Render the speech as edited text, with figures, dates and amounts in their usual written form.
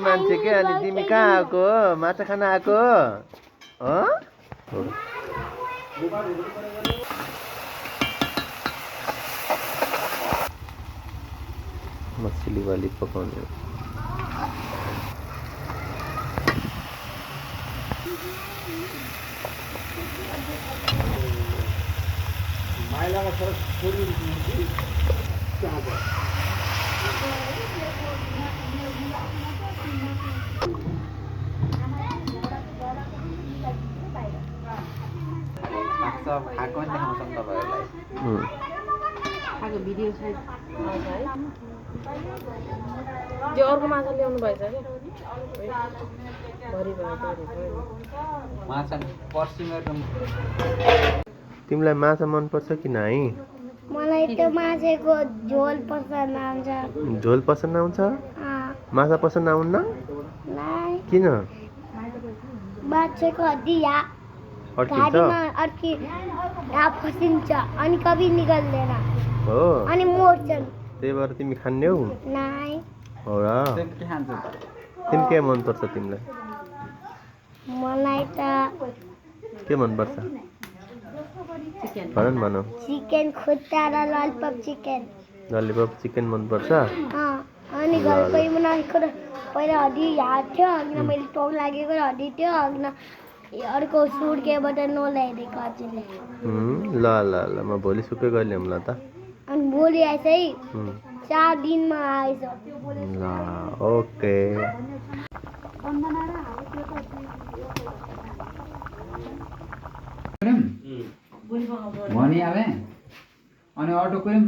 मान्छे के अनि तिमी कहाँ आएको माछा खान आएको मछली वाली पकाउने जो अर्को माछा ल्याउनु भएछ कि तिमीलाई माछा मन पर्छ कि नाइ मलाई त माछाको झोल पसन्द आउँछ झोल पसन्द आउँछ माछा पसन्द आउन्न किन माछाको हड्डी अड्किन्छ फसिन्छ अनि कभी निकल्दैन हो अनि मोड्छन् त्यही भएर तिमी खान्यौ नाइ हो र तिमी के मन पर्छ तिमीलाई मलाई त के मन पर्छ भन चिकन खुट्टा र ललिपप चिकन मन पर्छ अनि घरकै बनाएको पहिला हड्डी थियो अघि मैले टोक लागेको हड्डी थियो अघि अर्को सुर्केबाट नल्याइदिएको हजुरले ल ल ल म भोलि सुकै गएर ल्याउँला त अनि भोलि आएछ है 4 दिनमा आएछ ल ओके भनी आवे अनि अटो कोही